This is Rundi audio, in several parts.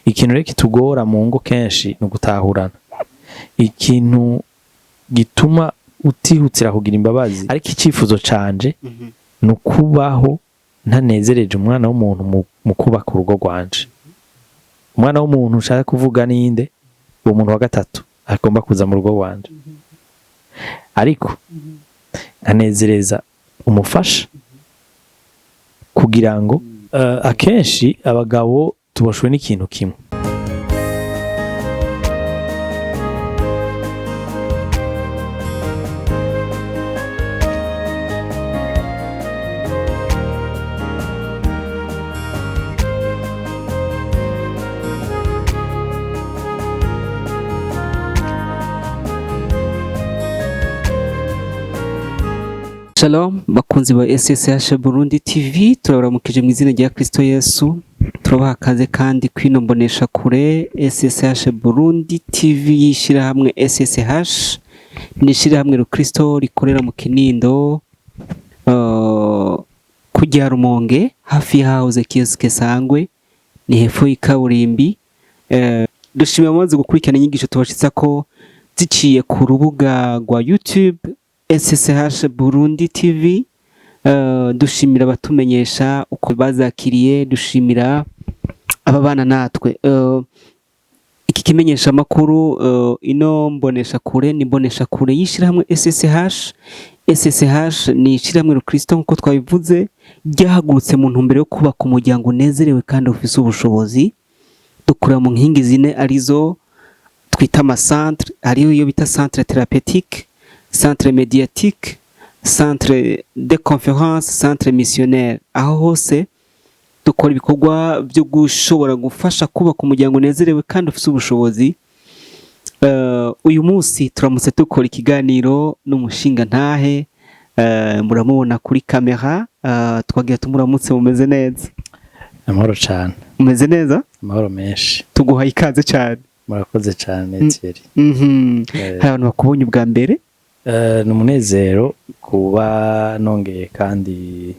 Ikintu rero kitugora mu ngo kenshi ni ugutahurana. Ikintu gituma utihutira kugira imbabazi, ariko icyifuzo canje ni ukubaho ntanezereje umwana w'umuntu mu kubaka urugo rwanje. Umwana w'umuntu ushaka kuvuga ninde? Uwo muntu wa gatatu agomba kuza mu rugo rwanje, ariko nkanezereza umufasha kugira ngo akenshi abagabo tuboshwe n'ikintu kimwe. Shalom bakunzi ba SSH Burundi TV, turabaramukije mu izina rya Kristo Yesu. Turabaha kaze kandi kwino mbonesha kure SSH Burundi TV yishirahamwe SSH, ni ishirahamwe Rukristo rikorera mu Kinindo, kujya Rumonge hafi y'ahahoze kioske Sangwe, ni hepfo y'ikaburimbi. Dushimira amaze gukurikirana inyigisho tubashitsa ko ziciye ku rubuga rwa YouTube SSH Burundi TV. Dushimira abatumenyesha uko bazakiriye, dushimira ababana natwe. Iki kimenyesha makuru, ino mbonesha kure ni mbonesha kure y'ishirahamwe SSH. SSH ni ishirahamwe Rukristo nkuko twabivuze, ryahagurutse mu ntumbero yo kubaka umuryango unezerewe kandi ufise ubushobozi. Dukura mu nkingi zine arizo twita amacentre, hariho iyo bita centre thérapeutique, centre médiatique, centre de conférence, centre missionnaire. Aho hose dukora ibikorwa byo gushobora gufasha kubaka umuryango unezerewe kandi ufise ubushobozi. Uyu munsi turamutse dukora ikiganiro n'umushinga ntahe, muramubona kuri kamera, twagira tumuramutse. Mumeze neza? Amahoro cane. Mumeze neza? Amahoro menshi. Tuguhaye ikaze cyane. Murakoze cane, Thierry. Hari abantu bakubonye ubwa mbere. Ni umunezero kuba nongeye kandi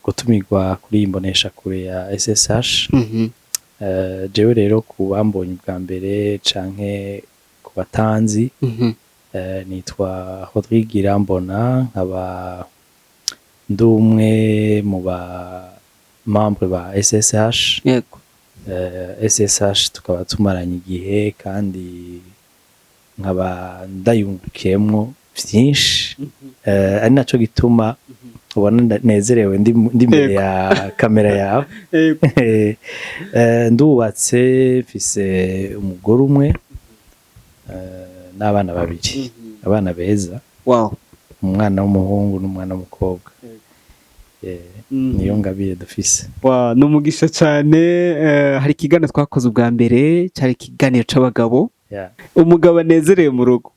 gutumirwa kuri iyi mboneshakure ya SSH. Jewe rero ku bambonye ubwa mbere canke ku batanzi, nitwa Rodrigue Irambona, nkaba ndi umwe mu ba membre ba SSH. SSH tukaba tumaranye igihe kandi nkaba ndayungukiyemwo vyinshi, ari naco gituma ubona nezerewe ndi imbere ya kamera yawe. Ndubatse, mfise umugore umwe n'abana babiri, abana beza, umwana w'umuhungu n'umwana w'umukobwa. Niyo ngabire dufise. Wow, ni umugisha cyane. Hari ikiganiro twakoze ubwa mbere, cyari ikiganiro c'abagabo. Umugabo anezerewe mu rugo,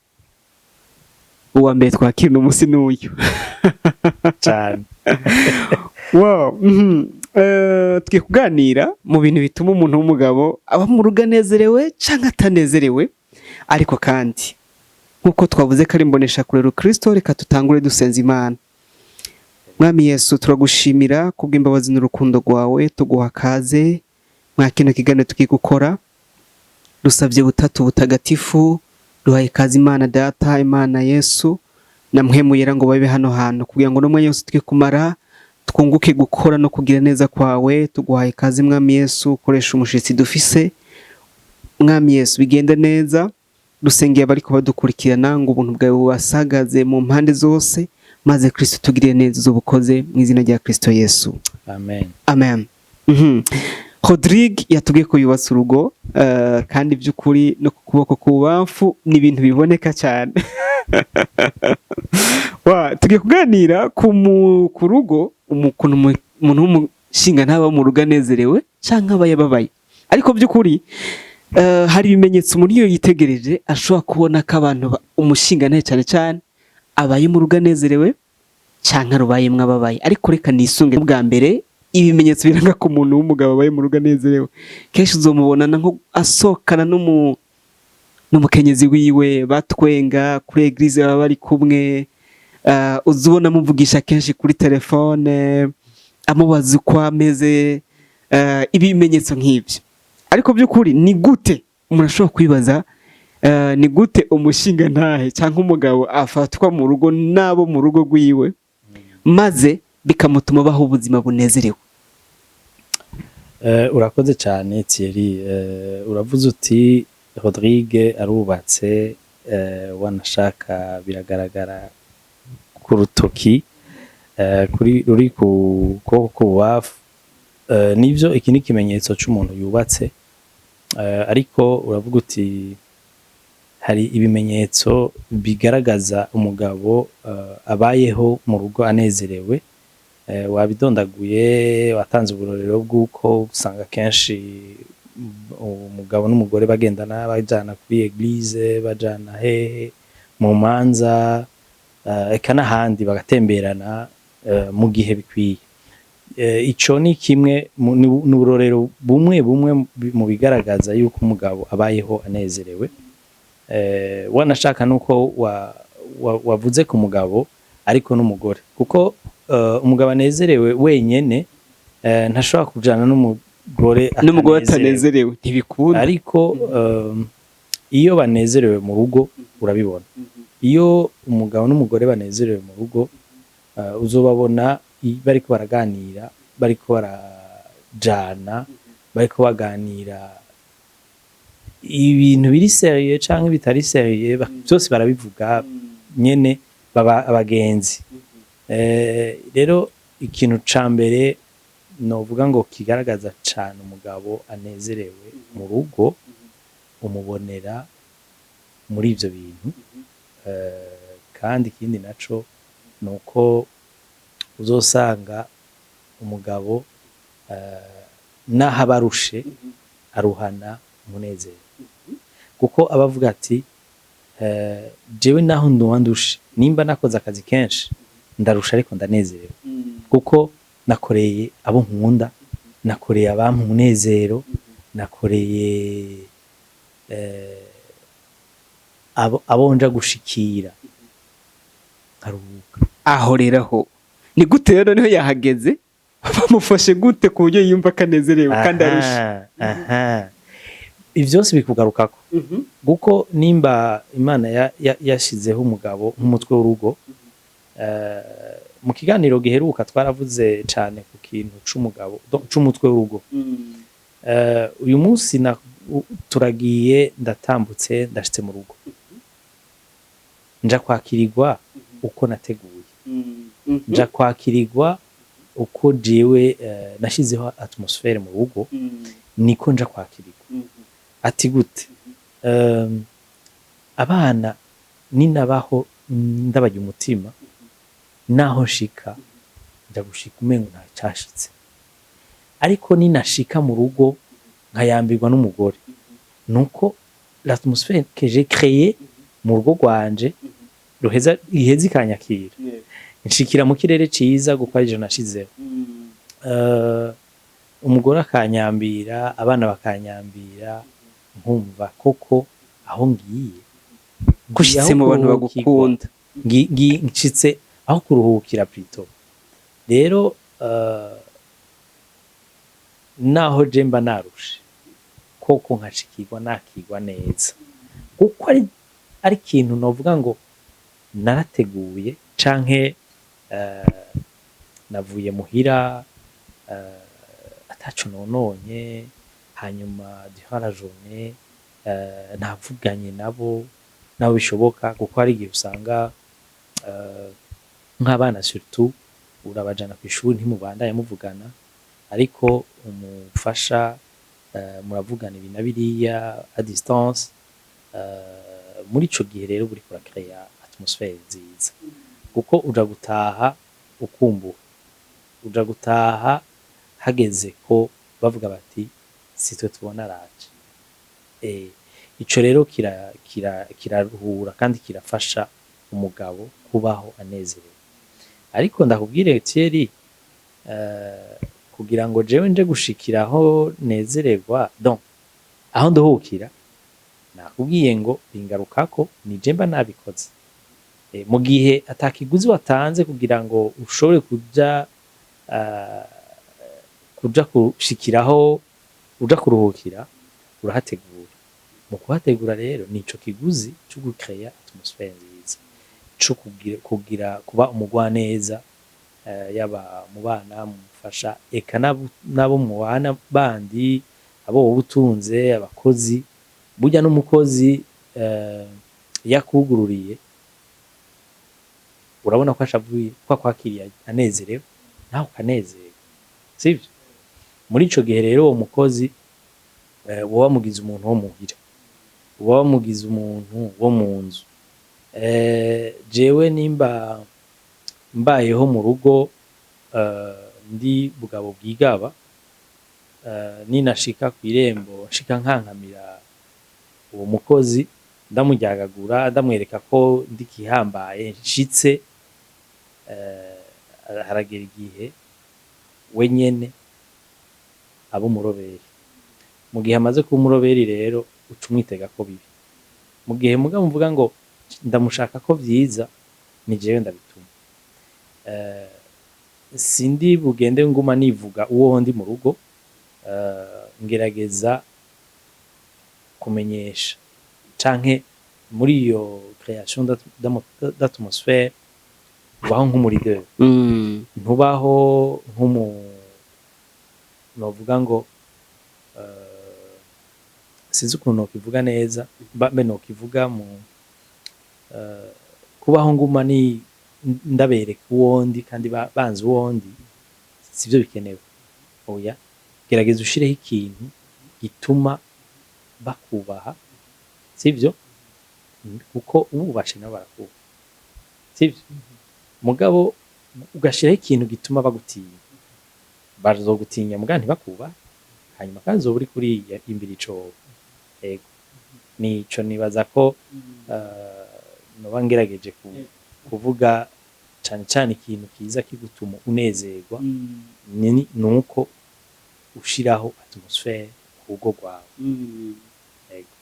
uwa mbere twakira uno munsi n'uyu. Cane. Wow. Tugiye kuganira mu bintu bituma umuntu w'umugabo aba mu rugo anezerewe canke atanezerewe. Ariko kandi nk'uko twavuze ko ari imbonesha kure Kristo, reka tutangure dusenza Imana. Mwami Yesu, turagushimira kubw'imbabazi n'urukundo rwawe. Tuguha kaze mwa kino kiganiro tugiye gukora. Dusabye Butatu Butagatifu, duhaye kaze Imana Data, Imana Yesu na Mpwemu Yera ngo babe hano hantu kugira ngo n'umwanya wose tugiye kumara twunguke gukora no kugira neza kwawe. Tuguhaye kaze, Mwami Yesu, ukoresha umushitsi dufise. Mwami Yesu, bigende neza. Dusengeye abariko badukurikirana ngo ubuntu bwawe bubasagaze mu mpande zose, maze Kristo tugirire neza uzobukoze mu izina rya Kristo Yesu. Amen. Amen. Rodrigue yatubwiye ko yubatse urugo, kandi by'ukuri no ku kuboko k'ububamfu ni ibintu biboneka cyane. Wa, tugiye kuganira ku rugo, ukuntu umuntu w'umushinga ntaba mu rugo anezerewe canke aba yababaye. Ariko by'ukuri hari ibimenyetso umuntu iyo yitegereje ashobora kubona ko abantu umushinga ntahe cyane cyane abaye mu rugo anezerewe canke rubayemwo ababaye. Ariko reka nisunge bwa mbere ibimenyetso biranga ko umuntu w'umugabo abaye mu rugo anezerewe. Kenshi uzomubonana nko asohokana n'umukenyezi wiwe, batwenga kuri église baba bari kumwe, uzubona amuvugisha kenshi kuri telefone, amubaza uko ameze. Ibimenyetso nk'ibyo, ariko by'ukuri ni gute umuntu ashobora kwibaza, ni gute umushinga ntahe cyangwa umugabo afatwa mu rugo n'abo mu rugo rwiwe, maze bikamutuma abaho ubuzima bunezerewe? Urakoze cyane, Thierry. Uravuze uti Rodrigue arubatse, wanashaka biragaragara ku rutoki, kuri ruri ku kuboko k'ububafu. Nivyo, iki ni ikimenyetso c'umuntu yubatse. Ariko uravuga uti hari ibimenyetso bigaragaza umugabo abayeho mu rugo anezerewe. Wabidondaguye, watanze uburorero bw'uko usanga kenshi umugabo n'umugore bagendana, bajana kuri église, bajana hehe mu manza, eka n'ahandi bagatemberana, mu gihe bikwiye. Ico ni kimwe ni uburorero bumwe bumwe mu bigaragaza yuko umugabo abayeho anezerewe. Wanashaka nuko wavuze ku mugabo, ariko n'umugore, kuko umugabo anezerewe wenyene ntashobora kujana n'umugore n'umugore atanezerewe. Atanezerewe ntibikunda. Ariko iyo banezerewe mu rugo urabibona. Iyo umugabo n'umugore banezerewe mu rugo, uzobabona bariko baraganira, bariko barajana, bariko baganira ibintu biri sérieux canke bitari sérieux, byose barabivuga nyene, baba abagenzi. Rero ikintu ca mbere novuga ngo kigaragaza cane umugabo anezerewe mu rugo, umubonera muri ivyo bintu. Kandi ikindi naco nuko uzosanga umugabo, naho aba arushe, aruhana umunezero, kuko aba avuga ati: "Jewe naho ndoba ndushe, nimba nakoze akazi kenshi, ndarusha, ariko ndanezerewe kuko nakoreye abo nkunda, nakoreye abampa umunezero, nakoreye abo nja gushikira nkaruhuka." Aho rero, aho ni gute rero niho yahageze? Bamufashe gute ku buryo yumva akanezerewe kandi arushe? Aha. Ivyo byose bikugarukako, kuko nimba Imana yashizeho umugabo nk'umutwe w'urugo, mu kiganiro giheruka twaravuze cane ku kintu c'umugabo, c'umutwe w'urugo. Uyu munsi turagiye, ndatambutse, ndashitse mu rugo, nja kwakirirwa uko nateguye, nja kwakirirwa uko jewe nashizeho atmosphère mu rugo, niko nja kwakirirwa. Ati gute? Abana ninabaho ndabarya umutima, naho nshika nja gushika umengo nta cashitse. Ariko ninashika mu rugo nkayambirwa n'umugore, nuko l'atmosphère que j'ai créée mu rugo rwanje ruheza iheza ikanyakira, nshikira mu kirere ciza kuko arijo nashizeho. Umugore akanyambira, abana bakanyambira, nkumva koko aho ngiye Gushitse aho mu bantu kuruhukirwa. Bagukunda. Nshitse aho kuruhukira plutôt. Rero naho je mba narushe koko, nkashikirwa, nakirwa neza, kuko ari ikintu novuga ngo narateguye, canke navuye muhira ataco nononye, hanyuma durant la journée navuganye nabo nabo bishoboka, kuko hari igihe usanga nk'abana surtout urabajana kw'ishuri, ntimubandanya muvugana, ariko umufasha muravugana ibi na biriya à distance. Muri ico gihe rero uriko urakereya atmosphère nziza, kuko uja gutaha ukumbuwe, uja gutaha hageze ko bavuga bati: "Si twe tubona araje." Ico rero kiraruhura kandi kirafasha umugabo kubaho anezerewe. Ariko ndakubwire, Thierry, kugira ngo jewe nje gushikira aho nezererwa, donc aho nduhukira, nakubwiye ngo bingarukako, ni je mba nabikoze. Mu gihe atakiguzi watanze kugira ngo ushobore kuja Kuja kushikiraho uja kuruhukira, urahategura. Mu kuhategura rero, nico kiguzi co gucréa atmosphère nziza, co kugira kuba umugwaneza, yaba mu bana, mufasha, eka n'abo mubana bandi, abo woba utunze, abakozi. Burya n'umukozi, iyo akugururiye, urabona ko ashavuye, ko akwakiriye anezerewe, nawe ukanezerwa, sivyo? Muri ico gihe rero, uwo mukozi, woba wamugize umuntu wo muhira, uba wamugize umuntu wo mu nzu. Jewe nimba mbayeho mu rugo, ndi bugabo bwigaba, ninashika kw'irembo, nshika nkankamira uwo mukozi, ndamuryagagura, ndamwereka ko ndi kihambaye nshitse, haragera igihe we nyene aba umuroberi. Mu gihe amaze kuba umuroberi rero, uca umwitega ko bibi. Mu gihe mugabo mvuga ngo ndamushaka ko vyiza, ni jewe ndabituma. Sindi bugende nguma nivuga uwo ndi mu rugo. Ngerageza kumenyesha canke muri iyo création d'atmosphère, ubaho nk'umu leader, ntubaho nk'umu, novuga ngo, sinzi ukuntu nokivuga neza, mbe nokivuga mu kubaho nguma ni ndabereka uwo ndi kandi banzi uwo ndi, sivyo bikenewe. Oya, gerageza ushireho ikintu gituma bakubaha, sivyo? Kuko ububashe nabo barakubaha, sivyo? Mugabo ugashiraho ikintu gituma bagutinya, bazogutinya mugabo ntibakubaha. Hanyuma kandi uzoba uri kuriya imbere icobo. Ego, nico nibaza ko noba ngerageje kuvuga cane cane. Ikintu kiza kigutuma unezerwa nuko ushiraho atmosphère ku rugo rwawe. Ego.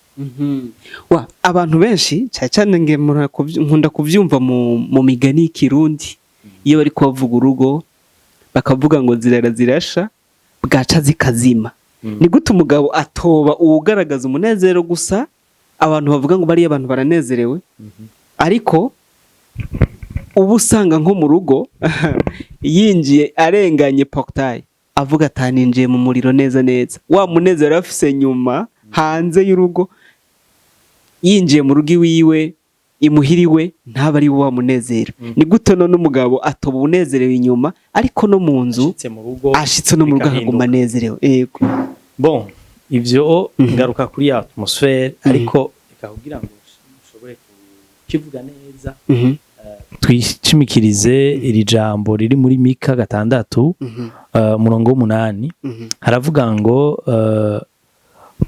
Wa abantu benshi cyane cyane nge nkunda kuvyumva mu migani y'ikirundi, iyo bari kubavuga urugo bakavuga ngo zirara zirasha, bwaca zikazima. Ni gute umugabo atoba uwugaragaza umunezero gusa, abantu bavuga ngo bariya abantu baranezerewe, ariko uba usanga nko mu rugo yinjiye arenganye portail avuga ataninjiye mu muriro neza neza, wa munezero afise nyuma hanze y'urugo, yinjiye mu rugo iwiwe, imuhira iwe, ntaba ari wa munezero? Ni gute none umugabo atoba ubunezerewe inyuma, ariko no mu nzu Ashitse mu rugo ashitse no mu rugo akaguma bigahinduka? anezerewe, yego. Bon, ivyo ngaruka kuri ya atmosphère, ariko reka kugira ngo ushobore kukivuga neza, twishimikirize iri jambo riri muri Mika 6, umurongo w'8. Haravuga ngo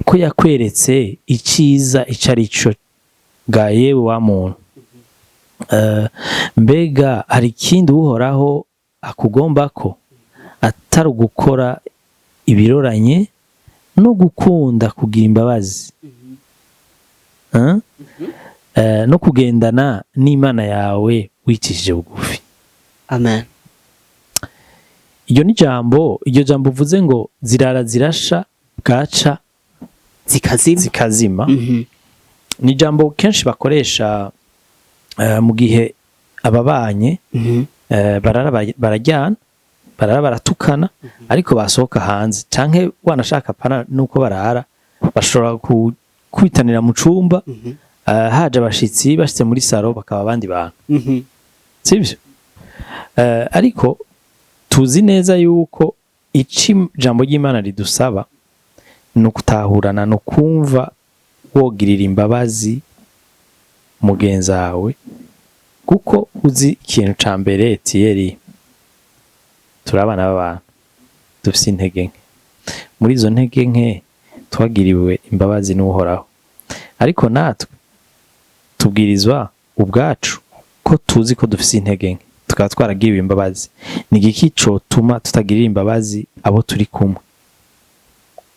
ko yakweretse iciza ico ari cyo ga yewe wa muntu. Mbega hari ikindi Uhoraho akugombako atari ugukora ibiroranye no gukunda kugira imbabazi, eh? No kugendana n'Imana yawe wicishije bugufi? Amen. Iryo ni jambo, iryo jambo uvuze ngo zirara zirasha, bwaca zikazima. Zikazima. Ni ijambo kenshi bakoresha mu gihe ababanye barara barajyana, barara baratukana, ariko basohoka hanze, canke wanashaka pana nuko barara bashobora kwitanira mu cumba, haje abashitsi, bashitse muri salon bakaba abandi bantu, sivyo? Ariko tuzi neza yuko ici ijambo ry'Imana ridusaba ni ukutahurana, ni ukumva wogirira imbabazi mugenzi wawe, kuko uzi ikintu ca mbere, Thierry, turi abana b'abantu, dufise intege nke. Muri izo ntege nke twagiriwe imbabazi n'Uhoraho, ariko natwe tubwirizwa ubwacu ko tuzi ko dufise intege nke, tukaba twaragiriwe imbabazi, ni igiki cotuma tutagirira imbabazi abo turi kumwe?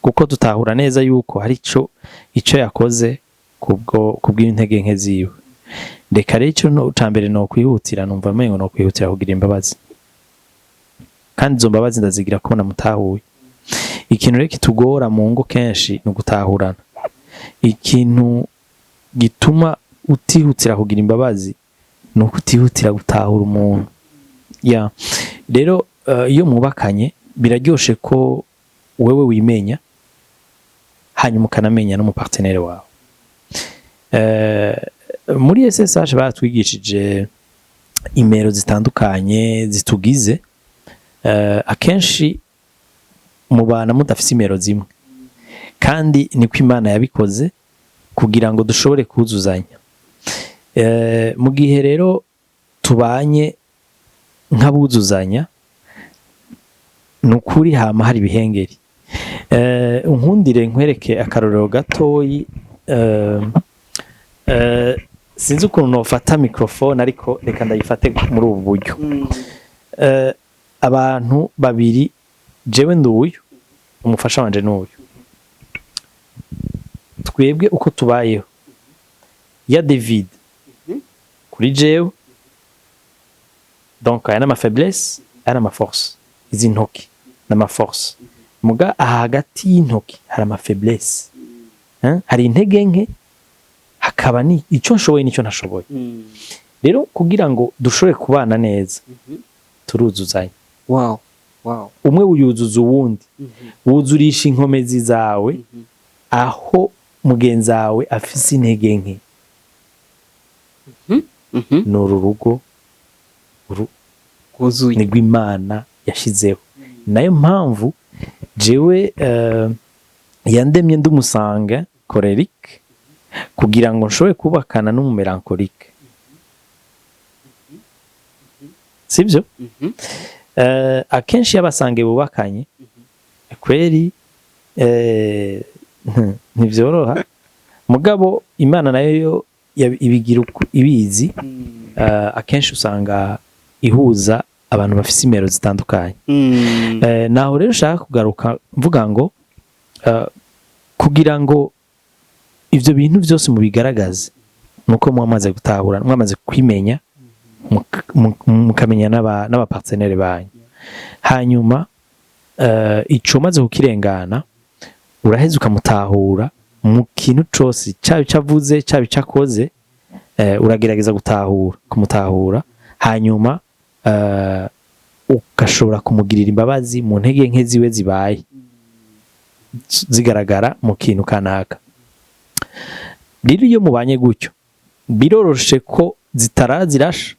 Kuko dutahura neza yuko hari ico yakoze kubwo kubw'intege nke ziwe. Reka rero ico ca mbere no kwihutira, numva amengo no kwihutira kugira imbabazi, kandi izo mbabazi ndazigira ko namutahuye. Ikintu rero kitugora mu ngo kenshi ni ugutahurana. Ikintu gituma utihutira kugira imbabazi ni uko utihutira gutahura umuntu. Ya, rero iyo mwubakanye biraryoshe ko wewe wimenya, hanyuma ukanamenya n'umu partenaire wawe. Muri SSH baratwigishije imero zitandukanye zitugize. Akenshi mubana mudafise imero zimwe, kandi niko Imana yabikoze kugira ngo dushobore kuzuzanya. Mu gihe rero tubanye nk'abuzuzanya, ni ukuri hama hari ibihengeri. Unkundire nkwereke akarorero gatoyi. Sinzi ukuntu nofata microphone, ariko reka ndayifate muri ubu buryo. Abantu babiri, jewe nduyu, umufasha wanje n'uyu, twebwe uko tubayeho ya David kuri jewe, donc aya n'ama faiblesse, aya n'ama force. Izi ntoki n'ama force, muga aha hagati y'intoki hari ama faiblesse. Hein? Hari intege nke, hakaba ni icyo nshoboye n'icyo ntashoboye. Rero kugira ngo dushobore kubana neza, turuzuzanya. wow Umwe wuyuzuza uwundi, wuzurisha inkomezi zawe aho mugenzi wawe afise intege nke. Ni uru rugo Rwuzuye. Nibwo Imana yashizeho. Nayo mpamvu jewe yandemye ndi umu sanguin colérique kugira ngo nshobore kubakana n'umu mélancolique, sibyo? Akenshi iyo aba sanguin bubakanye kweri ntivyoroha, mugabo Imana nayo yo ibigira uko ibizi. Akenshi usanga ihuza abantu bafise imero zitandukanye. Naho rero ushaka kugaruka mvuga ngo kugira ngo ivyo bintu vyose mubigaragaze, nuko mwamaze gutahura, mwamaze kwimenya, mukamenya n'aba partenaire banyu. Hanyuma ico maze kukirengana, uraheza ukamutahura mu kintu cose, caba ico avuze, caba ico akoze. Uragerageza gutahura, kumutahura, hanyuma ugashobora kumugirira imbabazi mu ntege nke ziwe zibaye zigaragara mu kintu kanaka. Rero iyo mubanye gutyo, biroroshe ko zitara zirasha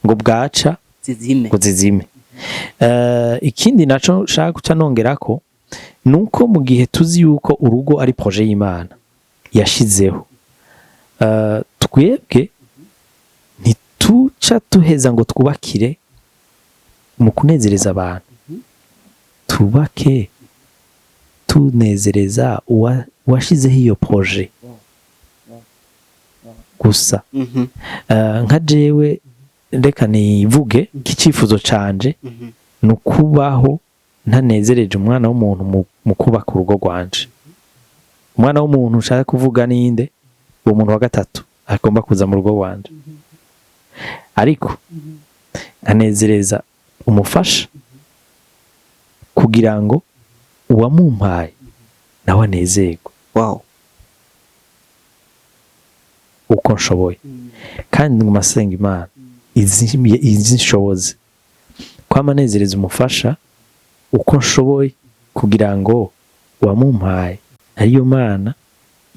ngo bwaca zizime. Ngo zizime. Ikindi naco nshaka guca nongerako nuko mu gihe tuzi yuko urugo ari projet y'Imana yashizeho, twebwe ntituca tuheza ngo twubakire mu kunezereza abantu, tubake tunezereza uwashizeho iyo projet gusa. Nka jewe, reka nivuge ko icyifuzo canje ni ukubaho ntanezereje umwana w'umuntu mu kubaka urugo rwanje. Umwana w'umuntu ushaka kuvuga ninde? Uwo muntu wa gatatu agomba kuza mu rugo rwanje, ariko nkanezereza umufasha kugira ngo uwamumpaye nawe anezerwe uko nshoboye. Kandi nguma asenga Imana izi nshoboze kwama nezereza umufasha uko nshoboye, kugira ngo uwamumpaye, ariyo Mana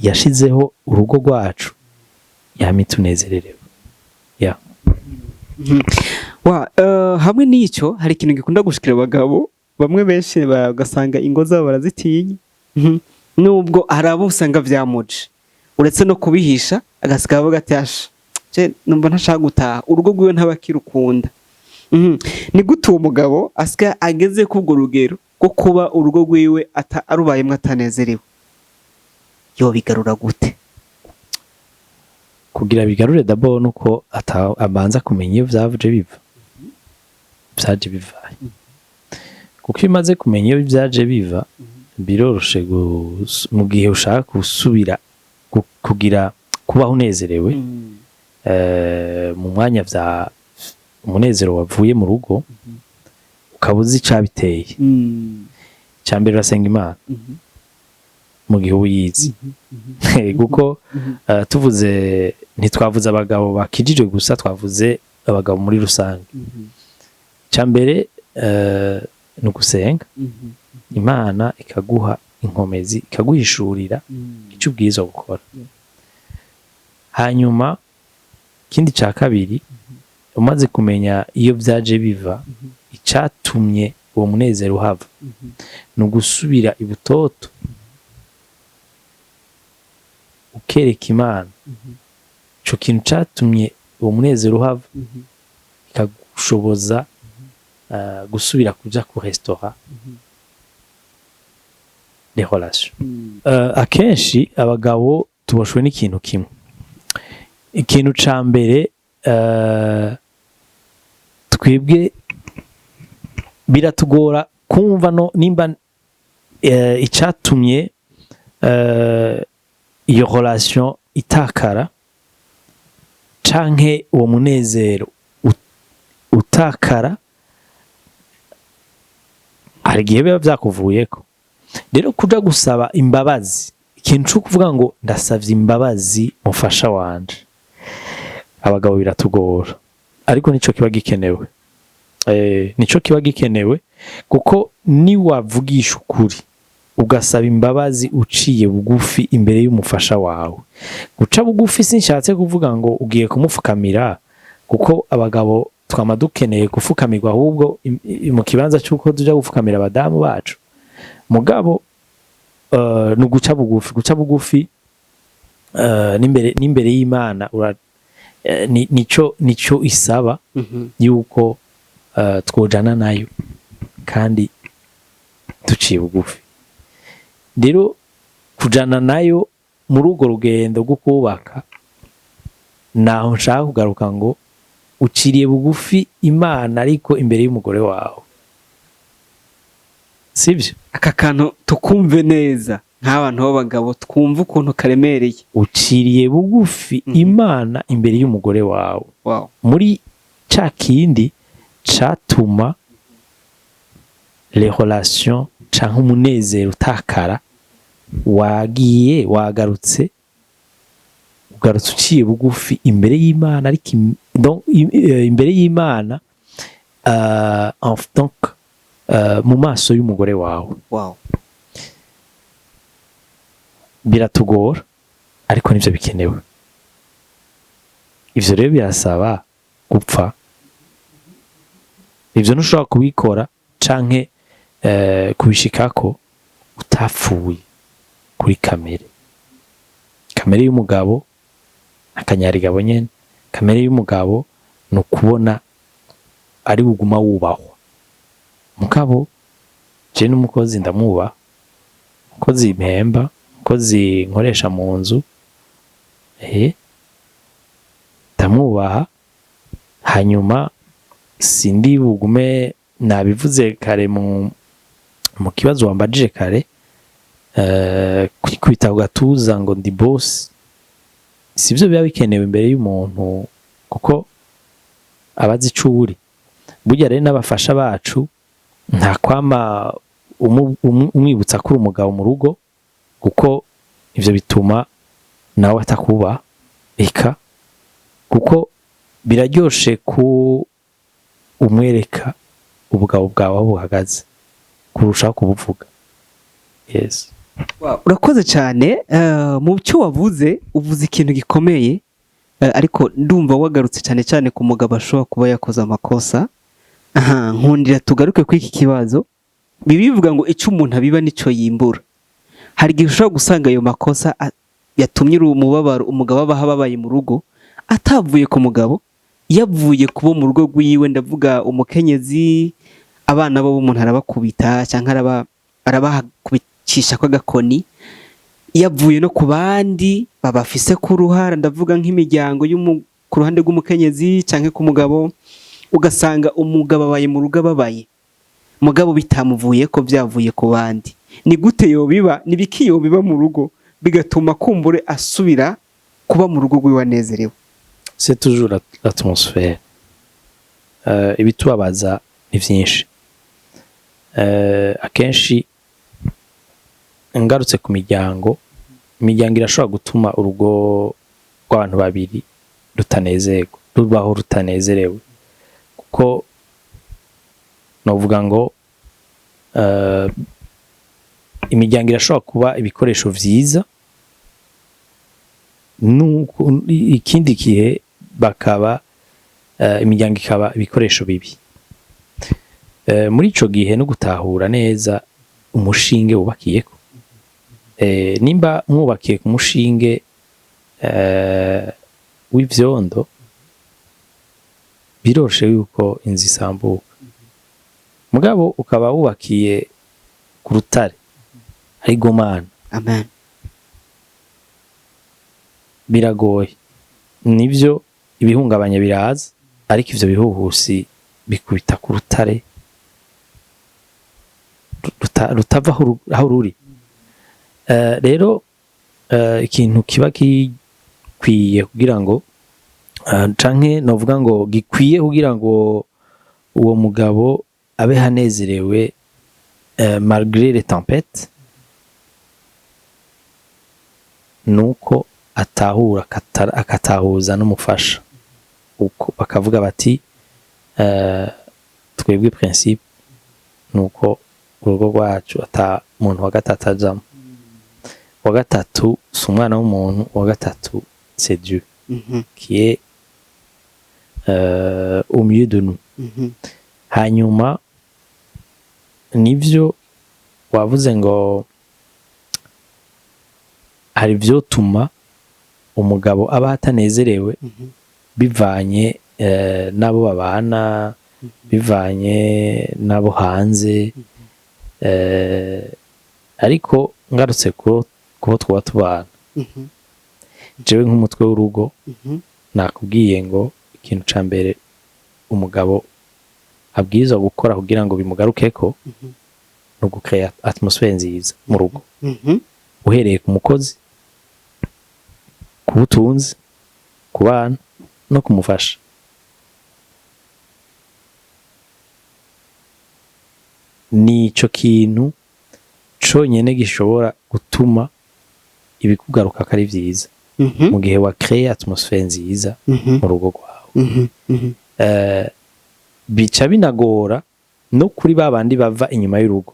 yashizeho urugo rwacu, yame itunezererewe ya. Wa hamwe n'icyo hari ikintu gikunda gushikira abagabo bamwe benshi, bagasanga ingo zabo barazitinya. Nubwo hari abo usanga vyamuje uretse no kubihisha, agasiga avuga ati: "Asha, je numva ntashaka gutaha." Urugo rwiwe ntabakirukunda. Ni gute uwo mugabo asigaye ageze kubwo rugero rwo kuba urugo rwiwe arubayemwo atanezerewe, yobigarura gute? Kugira bigarure, d'abord nuko abanza kumenya iyo vyaje biva, vyaje bivaye, kuko iyo umaze kumenya iyo vyaje biva, biroroshe mu gihe ushaka gusubira kugira kubaho unezerewe. Mu mwanya vya umunezero wavuye mu rugo, ukaba uzi icabiteye. Icya mbere, urasenga Imana mu gihe uba uyizi, kuko tuvuze, ntitwavuze abagabo bakijijwe gusa, twavuze abagabo muri rusange. Icya mbere ni ugusenga Imana ikaguha inkomezi, ikaguhishurira icyo ubwirizwa gukora. Hanyuma ikindi cya kabiri, umaze kumenya iyo byaje biva, icyatumye uwo munezero uhava, ni ugusubira ibutoto ukereka Imana ico kintu catumye uwo munezero uhava, ikagushoboza gusubira kuja ku restaurer les relations. Akenshi abagabo tuboshwe n'ikintu kimwe. Ikintu ca mbere, twebwe biratugora kumva no nimba icatumye iyo relation itakara canke uwo munezero utakara, hari igihe biba vyakuvuyeko. Rero kuja gusaba imbabazi, ikintu co kuvuga ngo ndasavye imbabazi mufasha wanje, abagabo biratugora, ariko nico kiba gikenewe. Nico kiba gikenewe, kuko niwavugisha ukuri ugasaba imbabazi uciye bugufi imbere y'umufasha wawe. Guca bugufi sinshatse kuvuga ngo ugiye kumufukamira, kuko abagabo twama dukeneye gufukamirwa ahubwo mu kibanza cy'uko tuja gufukamira abadamu bacu. Mugabo ni uguca bugufi, guca bugufi n'imbere y'Imana nico isaba yuko twojana nayo kandi duciye bugufi. Rero kujana nayo muri urwo rugendo rwo kubaka, naho nshaka kugaruka ngo uciriye bugufi Imana ariko imbere y'umugore wawe, sibyo? Aka kantu tukumve neza nk'abantu b'abagabo, twumve ukuntu karemereye. Uciriye bugufi Imana imbere y'umugore wawe muri ca kindi catuma les relations canke umunezero utakara. Wagiye wagarutse, ugarutse uciye bugufi imbere y'Imana, ariko donc, imbere y'Imana, donc mu maso y'umugore wawe. Biratugora, ariko nivyo bikenewe. Ivyo rero birasaba gupfa. Ivyo ntushobora kubikora canke kubishikako utapfuye kuri kamere. Kamere y'umugabo, akanyarigabo nyene, kamere y'umugabo ni ukubona ari buguma wubahwa. Mugabo je n'umukozi ndamwubaha, umukozi mpemba, umukozi nkoresha mu nzu, ndamwubaha. Hanyuma sindi bugume, nabivuze kare mu kibazo wambajije kare, kwikubita ku gatuza ngo ndi boss, sivyo biba bikenewe imbere y'umuntu, kuko abazi ico uri. Burya rero n'abafasha bacu, nta kwama umwibutsa ko uri umugabo mu rugo, kuko ivyo bituma nawe atakuba eka, kuko biraryoshe ku umwereka ubugabo bwawe aho buhagaze kurushaho kubuvuga. Yes. Wow, urakoze cyane. Mu cyo wavuze, uvuze ikintu gikomeye, ariko ndumva wagarutse cyane cyane ku mugabo ashobora kuba yakoze amakosa. Aha nkundira tugaruke kuri iki kibazo. Bibivuga ngo icyo umuntu abiba nico yimbura. Hari igihe ushobora gusanga ayo makosa yatumye uri umubabaro umugabo abaho ababaye mu rugo atavuye ku mugabo, yavuye kubo mu rugo rwiwe. Ndavuga umukenyezi, abana bo umuntu arabakubita cyangwa arabakubicisha kw'agakoni, yavuye no ku bandi babafise ku ruhara. Ndavuga nk'imiryango ku ruhande rw'umukenyezi canke ku mugabo, ugasanga umugabo abaye mu rugo ababaye, mugabo bitamuvuye ko byavuye ku bandi. Ni gute yobiba? Ni biki yobiba mu rugo bigatuma kumbure asubira kuba mu rugo rwiwe anezerewe? C'est toujours l'atmosphère. Ibitubabaza ni vyinshi. Akenshi Ngarutse ku miryango, imiryango irashobora gutuma urugo rw'abantu babiri rutanezerwa, rubaho rutanezerewe, kuko novuga ngo imiryango irashobora kuba ibikoresho vyiza, nuko ikindi gihe bakaba imiryango ikaba ibikoresho bibi. Muri ico gihe no gutahura neza umushinge wubakiyeko. Nimba mwubakiye ku mushinge w'ivyondo, biroroshe yuko inzu isambuka. Mugabo ukaba wubakiye ku rutare ariko Mana, Amen. biragoye. Nivyo, ibihungabanya biraza, ariko ivyo bihuhusi bikubita ku rutare rutava aho ruri. Rero ikintu kiba gikwiye kugira ngo canke novuga ngo gikwiye kugira ngo uwo mugabo abe hanezerewe malgré les tempêtes, nuko atahura akatahuza n'umufasha, uko bakavuga bati twebwe principe nuko urugo rwacu ata muntu wa gatatu ajamwo. Uwa gatatu si umwana w'umuntu, uwa gatatu c'est Dieu qui est au milieu de nous. Hanyuma nivyo wavuze ngo hari ivyotuma umugabo aba atanezerewe bivanye n'abo babana, bivanye n'abo hanze, ariko ngarutse kubo twaba tubana, jewe nk'umutwe w'urugo, nakubwiye ngo ikintu ca mbere umugabo abwirizwa gukora kugira ngo bimugarukeko ni ugucréa atmosphère nziza mu rugo, uhereye ku mukozi, ku butunzi, ku bana no kumufasha. Nico kintu conyene gishobora gutuma ibikugaruka ko ari vyiza mu gihe wa créé atmosphère nziza mu rugo rwawe. Bica binagora no kuri ba bandi bava inyuma y'urugo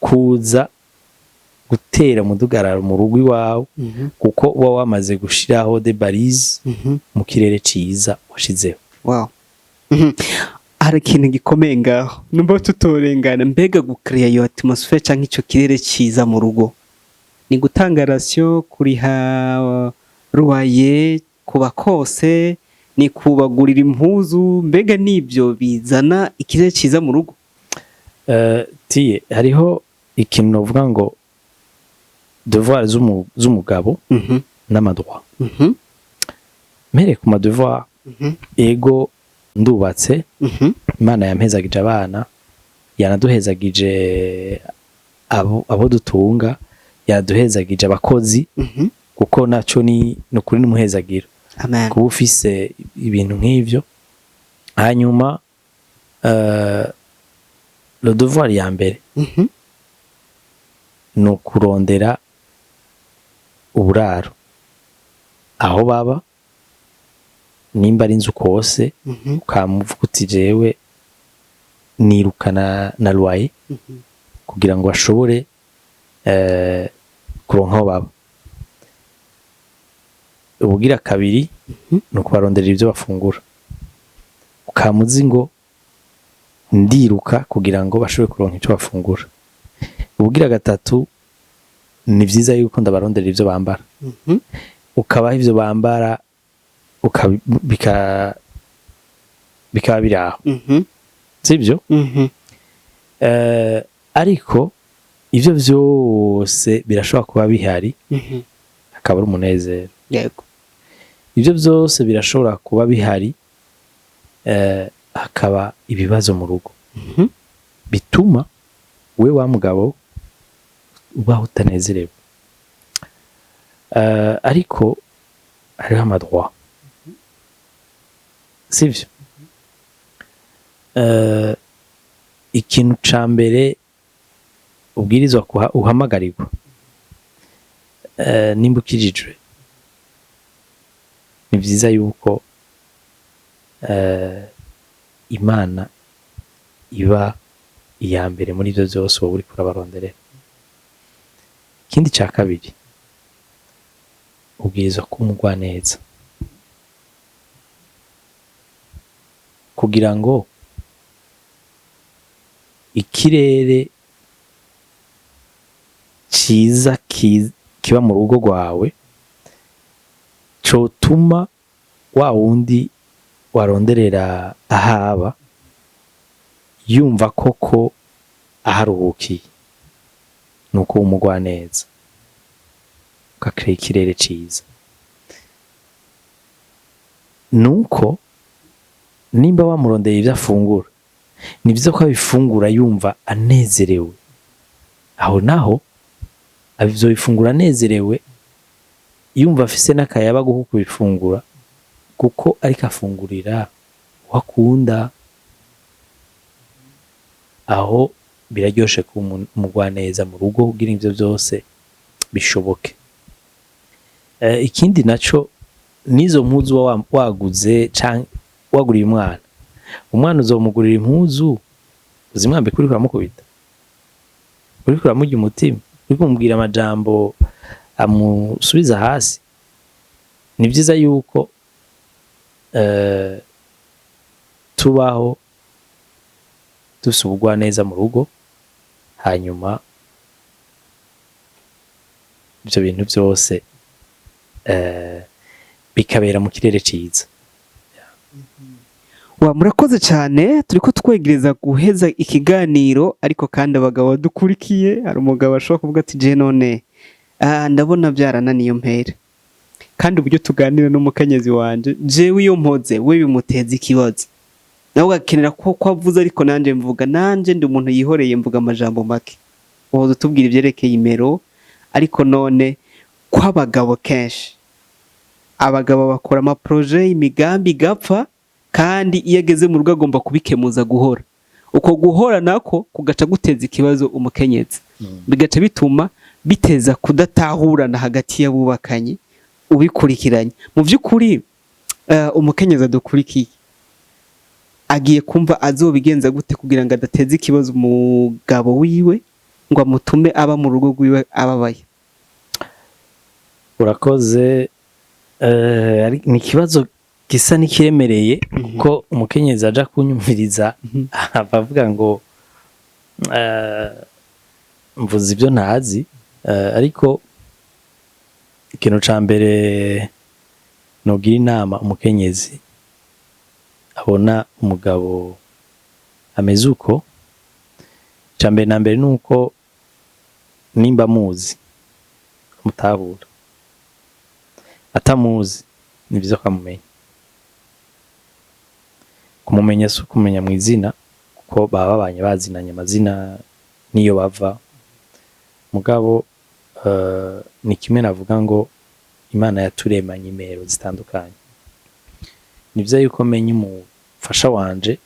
kuza gutera umudugararo mu rugo iwawe, kuko uba wamaze gushiraho des balises mu kirere ciza washizeho. Wow. Hari ikintu gikomeye ngaho numva tutorengana. Mbega gucréa iyo atmosphère canke ico kirere ciza mu rugo ni gutanga ration, kuriha loyer kuba kose, ni kubagurira impuzu? Mbega nibyo bizana ikirere ciza mu rugo? Tiye hariho ikintu novuga ngo devoir z'umugabo n'amadroit. Mpereye ku madevoir, ego, ndubatse, Imana yampezagije abana, yanaduhezagije abo dutunga, yaduhezagije abakozi, kuko naco ni nukuri n'umuhezagiro Amen. kuba ufise ibintu nk'ivyo. Hanyuma le devoir ya mbere ni ukurondera uburaro aho baba, nimba ari inzu kose, ukamuvuga uti jewe nirukana na loyer kugira ngo bashobore kuronka aho baba. Ubugira kabiri ni ukubaronderera ibyo bafungura, ukamuzi ngo ndiruka kugira ngo bashobore kuronka icyo bafungura. Ubugira gatatu, ni vyiza yuko ndabaronderera ivyo bambara, ukabaha ivyo bambara, bikaba biri aho, sibyo? Ariko ivyo vyose birashobora kuba bihari hakaba ari umunezero. Ivyo vyose birashobora kuba bihari, hakaba ibibazo mu rugo bituma we wa mugabo ubaho utanezerewe. Ariko hariho amadroit, sivyo? Ikintu ca mbere Ubwirizwa uhamagarirwa, nimba ukijijwe, ni vyiza yuko Imana iba iya mbere muri ivyo vyose wowe uriko urabaronderera. Ikindi ca kabiri, ubwirizwa kuba umugwaneza kugira ngo ikirere ciza kiba mu rugo rwawe cotuma wa wundi waronderera ahaba yumva koko aharuhukiye, nuko uba umugwaneza ugakrea ikirere ciza. Nuko nimba wamurondeye ivyo afungura, ni vyiza ko abifungura yumva anezerewe. Aho naho azobifungura anezerewe, yumva afise n'akayabagu ko kubifungura, kuko ariko afungurira uwo akunda. Aho biraryoshe kuba umugwaneza mu rugo kugira ivyo vyose bishoboke. Ikindi naco, n'izo mpuzu uba waguze canke waguriye umwana, umwana uzomugurira impuzu uzimwambike uriko uramukubita, uriko uramurya umutima, uriko umubwira amajambo amusubiza hasi? Ni vyiza yuko tubaho dufise ubugwaneza mu rugo, hanyuma ivyo bintu vyose bikabera mu kirere ciza. Wa, murakoze cyane. Turiko twegereza guheza ikiganiro, ariko kandi abagabo badukurikiye, hari umugabo ashobora kuvuga ati: "Je none ndabona byarananiye mpera, kandi uburyo tuganira n'umukenyezi wanje, jewe iyo mpoze we bimuteza ikibazo, nawe ugakenera ko avuze, ariko nanje mvuga, nanje ndi umuntu yihoreye, mvuga amajambo make." Woza utubwira ivyerekeye imero, ariko none ko abagabo kenshi, abagabo bakora ama projets, imigambi igapfa, kandi iyo ageze mu rugo agomba kubikemuza guhora, uko guhora nako kugaca guteza ikibazo umukenyezi, bigaca bituma biteza kudatahurana hagati y'abubakanye ubikurikiranye. Mu by'ukuri, umukenyezi adukurikiye agiye kumva azobigenza gute kugira ngo adateze ikibazo umugabo wiwe, ngo amutume aba mu rugo rwiwe ababaye? Urakoze. Ni ikibazo gisa n'ikiremereye, kuko umukenyezi aja kunyumviriza ava avuga ngo mvuze ibyo ntazi. Ariko ikintu ca mbere nogira inama umukenyezi abona umugabo ameze uko, ca mbere na mbere nuko nimba amuzi amutahura, atamuzi ni vyiza ko amumenya. Kumumenya si ukumenya mu izina, kuko baba babanye bazinanye amazina n'iyo bava. Mugabo ni kimwe navuga ngo Imana yaturemanye imero zitandukanye. Ni vyiza yuko menya umufasha wanje,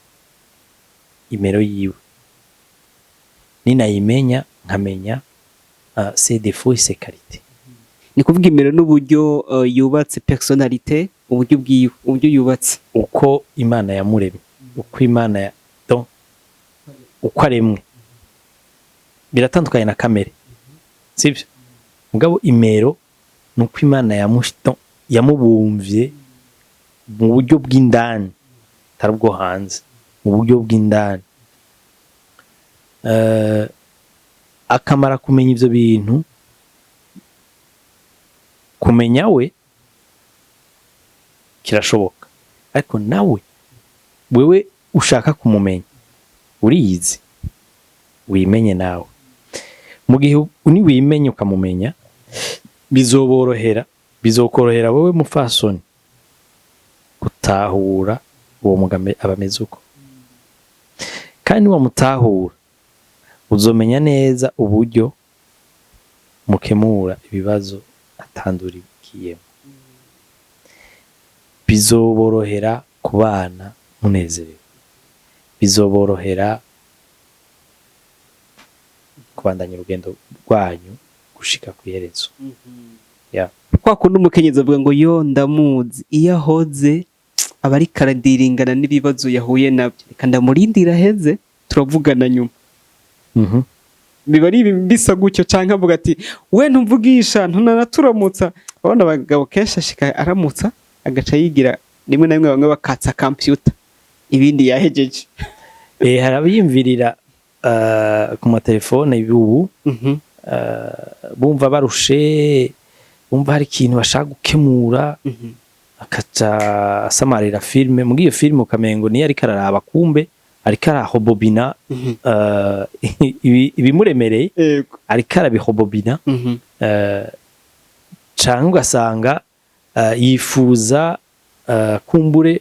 imero yiwe, ninayimenya nkamenya ses défauts et ses qualités. Ni kuvuga imero n'uburyo yubatse, personnalité, uburyo bwiwe, uburyo yubatse. Uko Imana yamuremye, uko Imana ya, donc uko aremwe biratandukanye na kamere, sivyo? Mugabo imero ni uko Imana donc yamubumvye mu buryo bw'indani, atari ubwo hanze, mu buryo bw'indani. Akamara kumenya ivyo bintu, kumenya we kirashoboka, ariko nawe wewe ushaka kumumenya uriyizi, wimenye nawe. Mu gihe niwimenye ukamumenya, bizoborohera, bizokorohera wowe mufasoni gutahura uwo mugabo aba ameze uko. Kandi niwamutahura, uzomenya neza uburyo mukemura ibibazo atandurikiyemo, bizoborohera kubana munezerewe, bizoborohera kubandanya urugendo rwanyu gushika kw'iherezo. Yeah. Kwa kundi umukenyezi avuga ngo: "Yo, ndamuzi, iyo ahoze aba ariko aradiringana n'ibibazo yahuye nabyo, reka ndamurindira aheze, turavugana nyuma." Biba ari bisa gutyo, canke avuga ati: "We ntumvugisha, ntunanaturamutsa." Urabona abagabo kenshi ashika aramutsa, agaca yigira, rimwe na rimwe bamwe bakatsa computer, ibindi yahejeje. Hari abiyumvirira ku matelefone ubu, bumva barushe, bumva hari ikintu bashaka gukemura, akaca asamarira filime. Muri iyo filime ukamengo niyo ariko araraba, kumbe ariko arahobobina ibimuremereye, ariko arabihobobina, canke ugasanga yifuza kumbure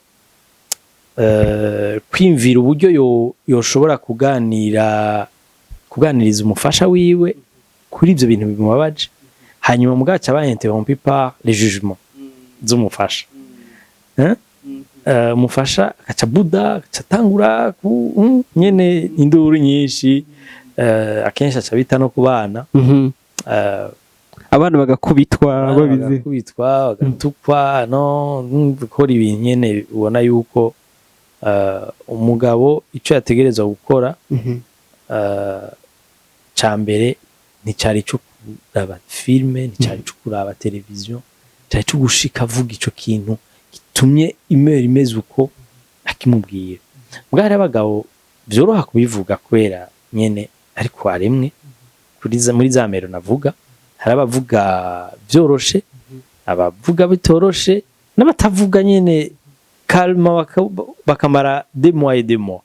kwiyumvira uburyo yoshobora kuganiriza umufasha wiwe kuri ivyo bintu bimubabaje, hanyuma mugaca aba interrompu par les jugements z'umufasha. Eh? Umufasha agaca buda, agaca atangura nyene induru nyinshi, akenshi aca bita no ku bana. Abana bagakubitwa. Abana babizi. Bagakubitwa, bagatukwa, no gukora ibintu nyene ubona yuko umugabo ico yategerezwa gukora ca mbere nticari ico kuraba filme, nticari ico kuraba televiziyo, cari ico gushika avuga ico kintu gitumye imeri imeze uko, akimubwira. Mbwa hari abagabo vyoroha kubivuga kubera nyene ariko aremwe muri za mero navuga, hari abavuga vyoroshe, abavuga bitoroshe, n'abatavuga nyene calme, bakamara des mois et des mois,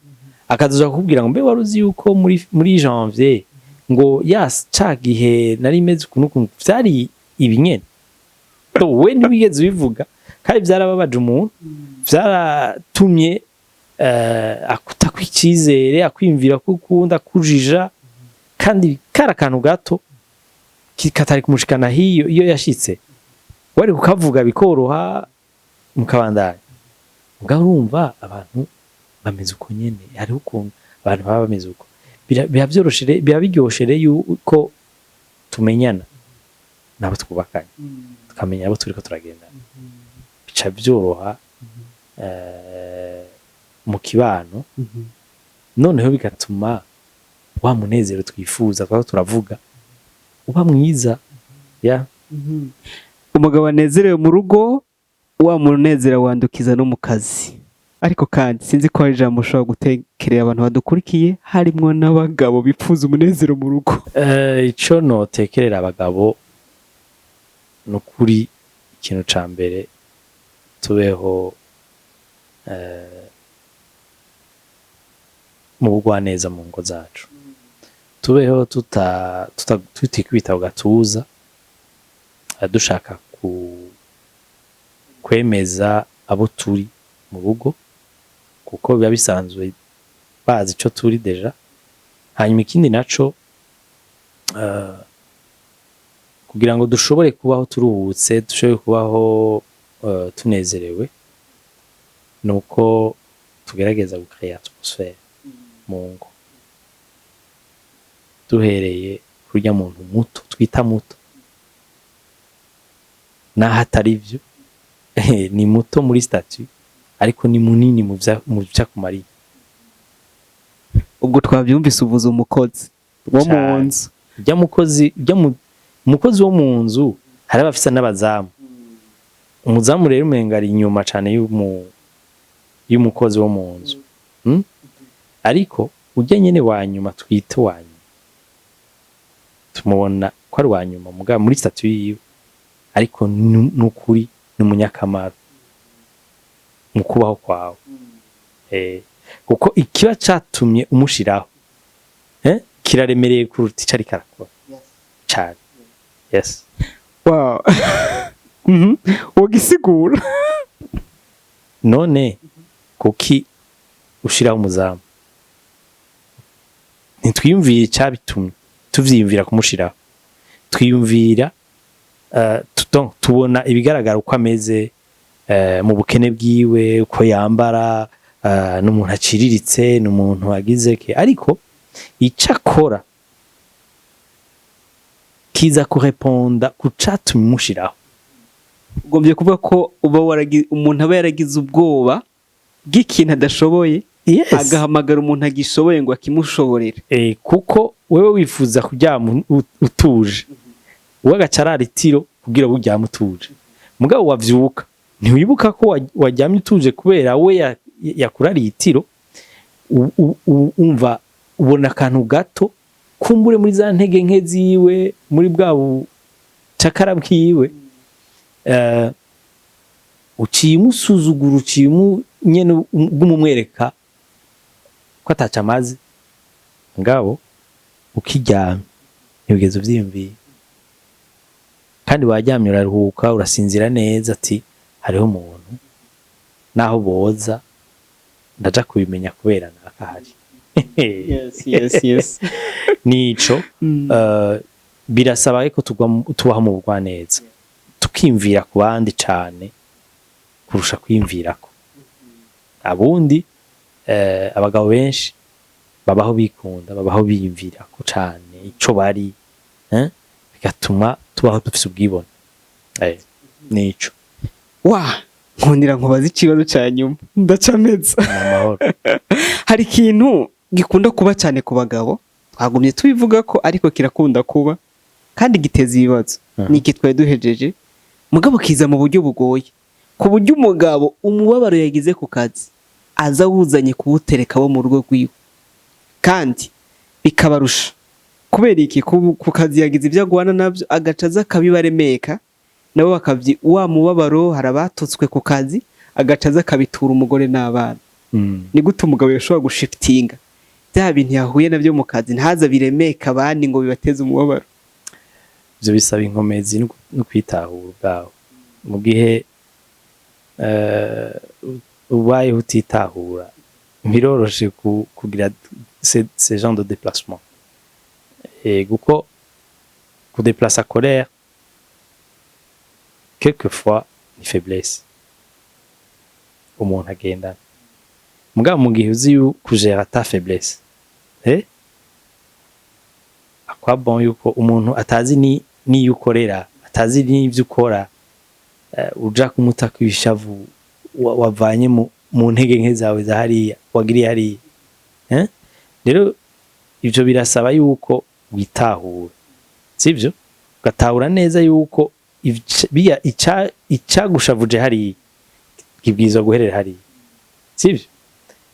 akazoza kukubwira ngo: "Mbe wari uzi yuko muri janvier ngo ya ca gihe nari meze ukuntu ukuntu, vyari ibi nyene?" We ntiwigeze ubivuga, kandi vyarababaje umuntu, vyaratumye akutakwa icizere, akwiyumvira ko ukunda akujija, kandi kari akantu gato katari kumushikana hiyo. Iyo yashitse wari kukavuga bikoroha, mukabandanya. Mugabo urumva abantu bameze uko nyene, hariho ukuntu abantu baba bameze uko. Biba vyoroshe biba biryoshe rero yuko tumenyana nabo twubakanye, tukamenya abo turiko turagendana, bica vyoroha mu kibano, noneho bigatuma wa munezero twifuza twaba turavuga uba mwiza ya. Umugabo anezerewe mu rugo, wa munezero wandukiza no mu kazi. Ariko kandi sinzi ko hari ijambo ushobora gutekerera abantu badukurikiye, harimwo n'abagabo bipfuza umunezero mu rugo. Ico notekerera abagabo ni ukuri, ikintu ca mbere, tubeho mu bugwaneza mu ngo zacu, tubeho tutikubita ku gatuza, dushaka kwemeza abo turi mu rugo, kuko biba bisanzwe bazi ico turi déjà. Hanyuma ikindi naco, kugira ngo dushobore kubaho turuhutse, dushobore kubaho tunezerewe, nuko tugerageza gucréer atmosphère mu ngo, duhereye kurya muntu muto twita muto, naho atari vyo, ni muto muri statut ariko ni munini mu vyo akumariye. Ubwo twabyumvise, uvuze umukozi wo mu Cane. nzu. Ujya mukozi, ujya umukozi wo mu nzu, hari abafise n'abazamu. Umuzamu rero umenga ari inyuma cane y'umukozi wo mu nzu. Ariko ujya nyene wa nyuma twita wa nyuma, tumubona ko ari wa nyuma mugabo muri statut yiwe, ariko nukuri ni umunyakamaro mu kubaho kwawe, kuko ikiba catumye umushiraho kiraremereye kuruta ico ariko arakora cane, yes. Wow. Wogisigura? None kuki ushiraho umuzamu? Ntitwiyumvira icabitumye tuvyiyumvira kumushiraho, twiyumvira donc tubona ibigaragara uko ameze, mu bukene bwiwe, uko yambara, n'umuntu aciriritse, n'umuntu agize ke, ariko ico akora Kiza kureponda ku catumye umushiraho. Ugombye kuvuga ko uba umuntu aba yaragize ubwoba bw'ikintu adashoboye, agahamagara umuntu agishoboye ngo akimushoborere. Kuko wewe wifuza kuryama utuje, we agaca arara itiro kugira ngo uryame utuje. Mugabo wavyuka ntiwibuka ko waryamye utuje kubera we yakurariye itiro. Umva ubona akantu gato kumbure muri za ntege nke ziwe, muri bwa bucakara bwiwe, uciye umusuzugura, uciye nyene bw'umumwereka ko ataco amaze. Ngabo ukiryamye ntibigeze uvyiyumviye, kandi waryamye uraruhuka, urasinzira neza, ati hariho umuntu naho boza ndaja kubimenya kubera nakahari. Yes yes yes Nico. Birasaba ko tubaho mu bugwaneza, tukimvira ku bandi cane kurusha kwiyumvirako abundi. Abagabo benshi babaho bikunda, babaho biyumvirako cane ico bari, bigatuma tubaho dufise ubwibone. Nico. Wa nkundira nkubaza ikibazo cya nyuma, ndacameza. Ni amahoro. Hari ikintu gikunda kuba cyane ku bagabo, twagumye tubivuga ko, ariko kirakunda kuba kandi giteza ibibazo. Ni iki twari duhejeje, mugabo kiza mu buryo bugoye, ku buryo umugabo umubabaro yagize ku kazi aza awuzanye kuwutereka bo mu rugo rwiwe, kandi bikabarusha. Kubera iki? Ku kazi yagize ibyo agwana nabyo, agaca aza akabibaremeka, nabo bakabyi wa mubabaro. Hari abatutswe ku kazi, agaca aza akabitura umugore n'abana. Ni gute umugabo yashobora gushifitinga bya bintu yahuye nabyo mu kazi, ntaza biremeka abandi ngo bibateze umubabaro? Ivyo bisaba inkomezi no kwitahura ubwawe. Mu gihe ubayeho utitahura, biroroshe kugira ce genre de déplacement. Kuko kudeplaça colère quelquefois ni faiblesse umuntu agendana. Mugabo mu gihe uzi kugera ta faiblesse, à quoi bon yuko umuntu atazi ni niyo ukorera, atazi n'ivyo ukora, uja kumutaka ibishavu wavanye mu ntege nke zawe za hariya wagiriye hariya? Rero ivyo birasaba yuko witahura, sivyo? Ugatahura neza yuko biya icagushavuje hariya kibwirizwa guherera hariya, sivyo?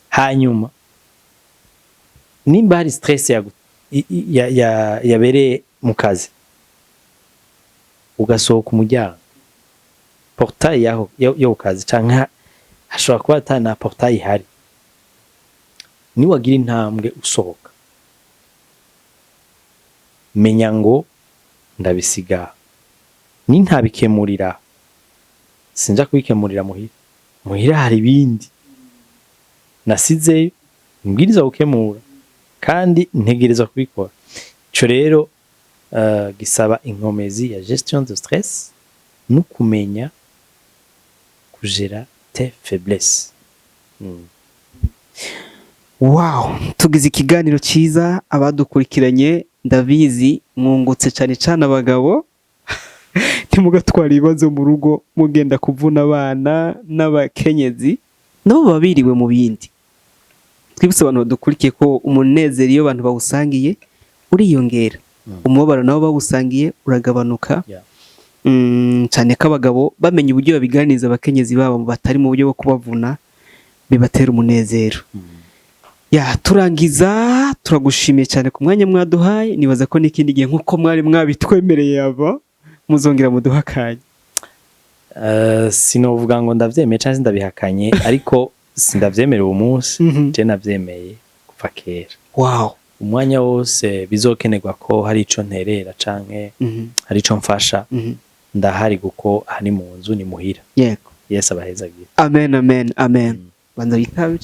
Hanyuma nimba hari stress yabereye mu kazi, ugasohoka umuryango, portail yaho yo ku kazi, canke hashobora kuba ata na portail ihari, niwagira intambwe usohoka, menya ngo ndabisiga, nintabikemurira sinja kubikemurira muhira. Muhira hari ibindi nasizeyo mbwiriza gukemura kandi ntegerezwa kubikora. Ico rero gisaba inkomezi ya gestion de stress no kumenya kugera tes faiblesses. Wow, tugize ikiganiro cyiza. Abadukurikiranye ndabizi mwungutse cyane cyane. Abagabo, ntimugatwara ibibazo mu rugo mugenda kuvuna abana n'abakenyezi, nabo baba biriwe mu bindi. Twibutse abantu badukurikiye ko umunezero iyo abantu bawusangiye uriyongera, umubabaro nabo bawusangiye uragabanuka. Cyane ko abagabo bamenya uburyo babiganiriza abakenyezi babo batari mu buryo bwo kubavuna, bibatera umunezero. Ya, turangiza, turagushimiye cyane ku mwanya mwaduhaye. Nibaza ko n'ikindi gihe, nk'uko mwari mwabitwemereye, aba muzongera muduha akanya. Sinovuga ngo ndavyemeye canke ndabihakanye, ariko sindavyemera uwo munsi. Je navyemeye kuva kera. Umwanya wose bizokenerwa ko hari ico nterera canke hari ico mfasha, ndahari, kuko aha ni mu nzu, ni muhira. Yesu abahezagira. Amen, amen, amen. Banza witabe.